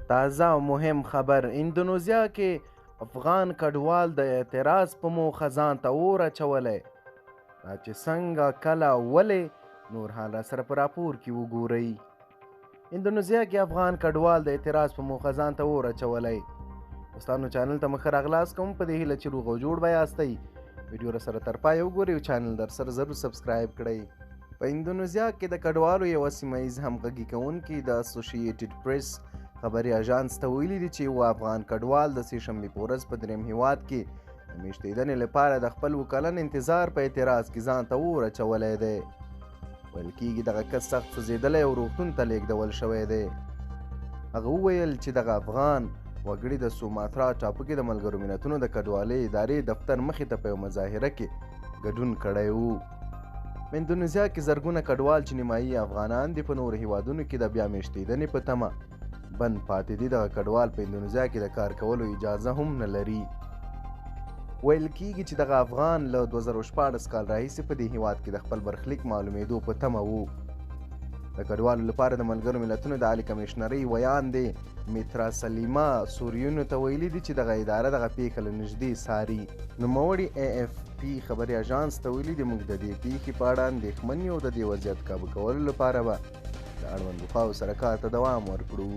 تازه او مهم خبر: اندونیزیا کې افغان کډوال د اعتراض په موخه ځان ته اور اچولی. دا چې څنګه، کله، ولې، نور حال را سره په راپور کې وګورئ. اندونیزیا کې افغان کډوال د اعتراض په موخه ځان ته اور اچولی. دوستانو، چانل ته مو ښه راغلاست کوم، په دې هیله چې روغ او جوړ به یاستئ. ویډیو را سره تر پایه وګورئ او چانل در سره ضرور subscribe کړئ. په اندونیزیا کې د کډوالو یوه سیمه ییز همغږي کوونکي د اسوسییټډ پریس خبري اژانس ته ویلي دي چې یو افغان کډوال د سې شنبې په ورځ په دریم هیواد کې د میشتېدنې لپاره د خپل اووه کلن انتظار په اعتراض کې ځان ته اور اچولی دی. ویل کیږي دغه کس سخت سوځېدلی او روغتون ته لیږدول شوی دی. هغه وویل چې دغه افغان وګړي د سوماترا ټاپو کې د ملګرو ملتونو د کډوالۍ ادارې دفتر مخې ته په یو مظاهره کې ګډون کړی و. په اندونیزیا کې زرګونه کډوال چې نیمایي افغانان دي، په نورو هیوادونو کې د بیا میشتېدنې په تمه بند پاتې دي. دغه کډوال په اندونیزیا کې د کار کولو اجازه هم نه لري. ویل کیږي چې دغه افغان له 2016 کال راهیسې په دې هیواد کې د خپل برخلیک معلومېدو په تمه وو. د کډوالو لپاره د ملګرو ملتونو د عالي کمشنرۍ ویاندې میترا سلیما سوریونو ته ویلي دي چې دغه اداره دغه پیښه له نږدې څاري. نوموړي ای اف پي خبري اژانس ته ویلي دي: موږ د دې پیښې په اړه اندېښمن یو او د دې وضعیت کابو کولو لپاره به د اړوندو خواوو سره کار ته دوام ورکړو.